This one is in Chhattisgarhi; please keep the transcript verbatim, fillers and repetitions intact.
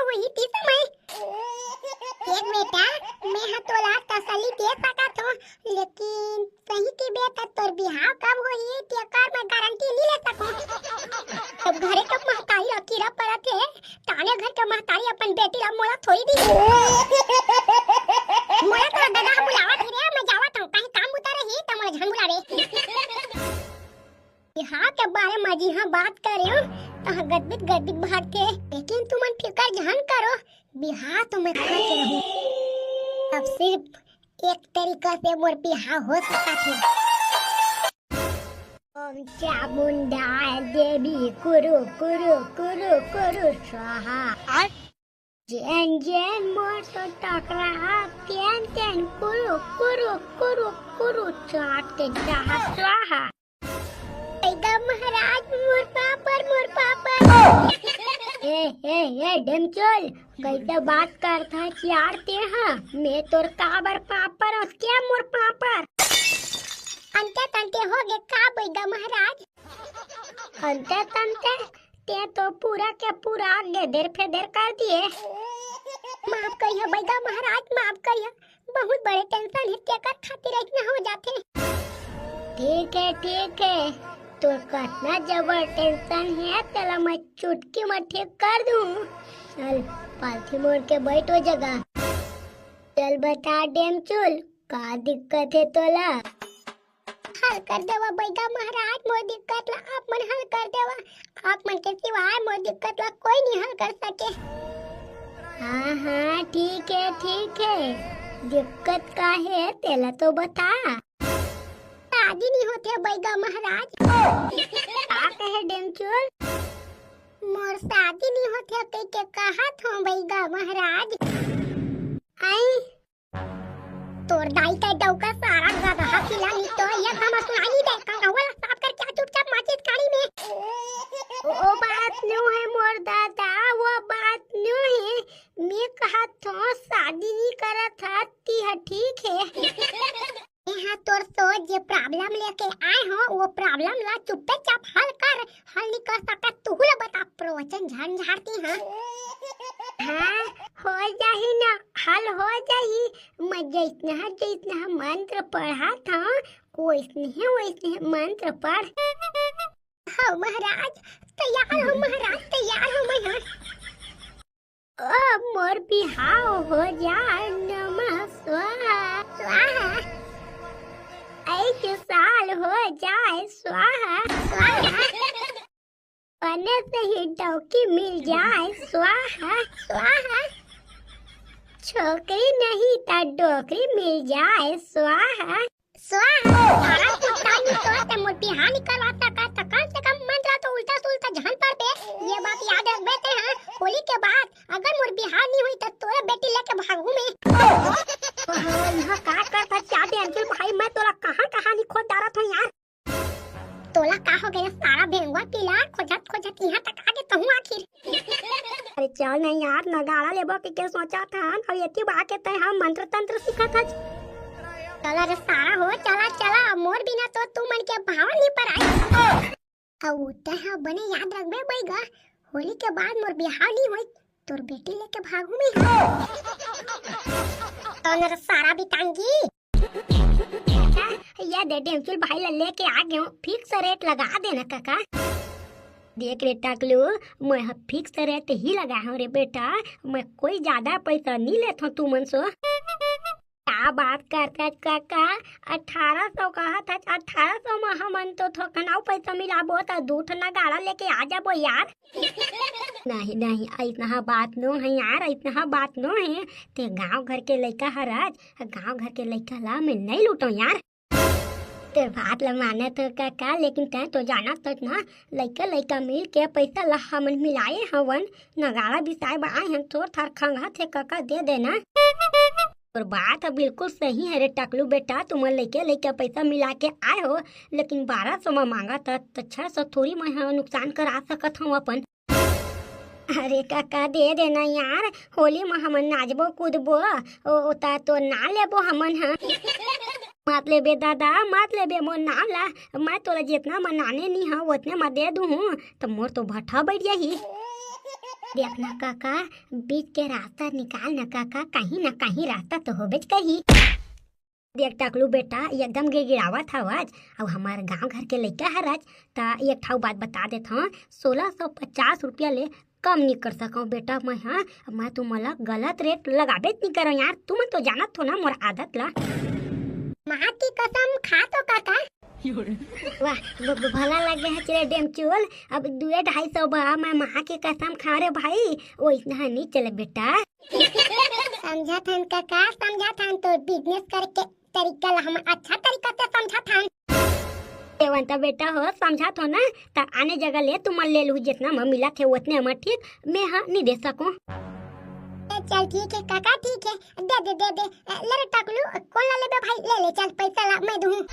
वही तीस मैं। देख बेटा, मैं ह तोला तसल्ली दे सकत हूँ, लेकिन सही के बेटा तोर बिहाव कब होही, तेकर मैं गारंटी नहीं ले सकूँ। अब घरे के महतारी ला कीरा परत हे, ताने घर के महतारी अपन बेटी ला मोला थोड़ी दी। मोला तोर ददा ह बुलावत हे रे, मैं जावत हूँ, कहीं काम बुता रही त मोला झन बुलावे। बिहाव के बारे म जिहां बात करे हूँ, तहां गदबित गदबित भागथे, लेकिन तुमन फिकर झन करो, बिहाव तो मैं करके रहूं। अब सिर्फ एक तरीका से मोर बिहाव हो सकत हे। ओम चामुंडा देवी कुरु कुरु कुरु कुरु स्वाहा। जेन जेन मोर तो टकरा, तेन तेन कुरु कुरु कुरु कुरु चाट के चाहा स्वाहा। बैगा महाराज, मोर पापर, मोर पापर। ए, ए, ए, डेमचोल, कैसे बात करथा यार ते हा? मैं तोर काबर पापर, उसके मोर पापर। अंते तंते हो गे का बैगा महाराज? अंते तंते, ते तो पूरा के पूरा गेदेर फेदेर कर दिए। माफ करियो बैगा महाराज, माफ करियो। बहुत बड़े टेंशन हे, तेकर खातिर इतना हो जाथे। ठीक है, ठीक है, तोर कतना जबर टेंशन हे, तेला मैं चुटकी में ठीक कर दूं। चल, पालथी मोड़ के बैठ ओ जगह। चल बता डेमचुल, का दिक्कत हे तोला? हल कर देवा बैगा महाराज, मोर दिक्कत ला आप मन हल कर देवा। आप मन के सिवाय मोर दिक्कत ला कोई नहीं हल कर सके। हाँ, हाँ, ठीक है, ठीक है। दिक्कत का है, तेला तो बता। शादी नहीं होथे बैगा महाराज। का कहे डेमचुल? मोर शादी नहीं होथे कह के कहत हो बैगा महाराज। आई तोर दाई का डौका सारा गदहा पिला नी तो ये हम सुनाई नहीं दे। कंगवा ला साफ करके आ चुपचाप माचिस काड़ी में। ओ, ओ बात नो है मोर दादा, वो बात नो है। मैं कहत हो शादी नहीं करत ह, ती ह ठीक है। यहाँ तोर सोच जे प्रॉब्लम लेके आए हो, वो प्रॉब्लम ला चुप्पे चाप हल कर। हल नहीं कर सकत, तू ला बता प्रवचन झन झाड़ती हाँ। हाँ, हो जाही ना, हल हो जाही। मैं जैसने ह, जैसने ह मंत्र पढ़ा था, वैसने ह, वैसने ह मंत्र पढ़। हो महाराज, तैयार हो महाराज, तैयार हो मैं ह। ओ मोर बिहाव हो जाए, नमः स्वाहा स्वाहा। एक साल हो जाए, स्वाहा स्वाहा। बने से ही डौकी मिल जाए, स्वाहा स्वाहा। छोकरी नहीं त डोकरी मिल जाए, स्वाहा स्वाहा। सारा कुत्ता नहीं तो ते मोर बिहाव नहीं करवा सका, त कम से कम मंत्र तो उल्टा सुल्टा झन पढ़ दे। ये बात याद रखबे ते, हाँ, होली के बाद अगर मोर बिहाव नहीं हुई त तोरे बेटी लेके भागू मैं। ओहो, यहाँ का करत हस यार डेमचुल भाई, मैं तोला कहाँ कहाँ नहीं खोज डारत हूँ यार। तोला का हो गया सारा भेंगवा पीला, खोजत खोजत यहाँ तक आगे तहूँ आखिर। अरे चल नहीं यार, नगाड़ा लेबो के, के सोचा था, अब एती बा के तय हम मंत्र तंत्र सीखत हच। चला रे सारा हो, चला चला, मोर बिना तो तू मन के भाव नहीं पर आई। अउ तय ह बने याद रखबे बैगा, होली के बाद मोर बिहाव नहीं होई, तोर बेटी लेके भागू मैं। कौन रे सारा बितांगी? ये दे डेमचुल भाई ला लेके आ गए हूँ, फिक्स रेट लगा देना काका। देख रे टकलू, मैं ह फिक्स रेट ही लगा हूँ रे बेटा, मैं कोई ज्यादा पैसा नहीं लेत हूँ तुमन सो। का बात करत हच काका, अठारह सौ कहत हच, अठारह सौ म हमन तो थोकन अउ पैसा मिलाबो त दू ठो नगाड़ा लेके आ जाबो यार। नहीं नहीं, अइसना बात नो है यार, अइसना बात नो है। ते गांव घर के लइका हरच, गांव घर के लइका ला मैं नहीं लूटो यार। तोर बात ला मानत हो काका, लेकिन तैं तो जानत हच ना, लइका लइका मिल के पैसा ला हमन मिलाए हवन, नगाड़ा बिसाए बर आए हन, थोर थार खंगाथे काका, दे देना। तोर बात ह बिल्कुल सही है रे टकलू बेटा, तुमन लइका लइका पैसा मिला के आए हो, लेकिन बारह सौ म मांगत ह त छह सौ थोड़ी मैं ह नुकसान करा सकत हूँ अपन। अरे काका, दे देना यार, होली म हमन नाचबो कूदबो, ओ, ओ ता तो ना लेबो हमन ह। मत लेबे दादा, मत लेबे मोर नाम ला, मैं तोला जितना म नाने नी हव, ओतने म दे दूहूँ, त मोर तो भट्ठा बैठ जाही। देख ना काका, बीच के रास्ता निकाल ना काका, कहीं ना कहीं रास्ता तो होबेच कही। देख टकलू बेटा, एकदम गिड़गिड़ावत हव आज। अउ हमार गांव घर के लइका हरच, त एक ठा बात बता देत हंव, सोलह सौ पचास रुपया ले कम नी कर सकंव बेटा मैं। हाँ, मैं तुमन ला गलत रेट लगाबेच नी करंव यार, तुमन तो जानत हो ना मोर आदत ला। माँ की कसम खा तो काका। वाह, ब-, ब-, भला लगे है चिरे डेमचुल। अब दुए ढाई सौ बा, मैं माँ के कसम खा रे भाई, ओइसना नी चले बेटा। समझत हन काका, समझत हन, तो बिजनेस करे के तरीका ला हम अच्छा तरीका से समझत हन। एवन त बेटा हो, समझत हो ना, त आने जगह ले तुमन ले लू, जितना म मिलत हे ओतने म ठीक, मैं ह नी दे सकंव। ए, चल ठीक है काका, ठीक है, दे दे, दे दे। ए, ले रे टकलू, कोन ला लेबे भाई, ले ले, चल पैसा ला मैं दूँ।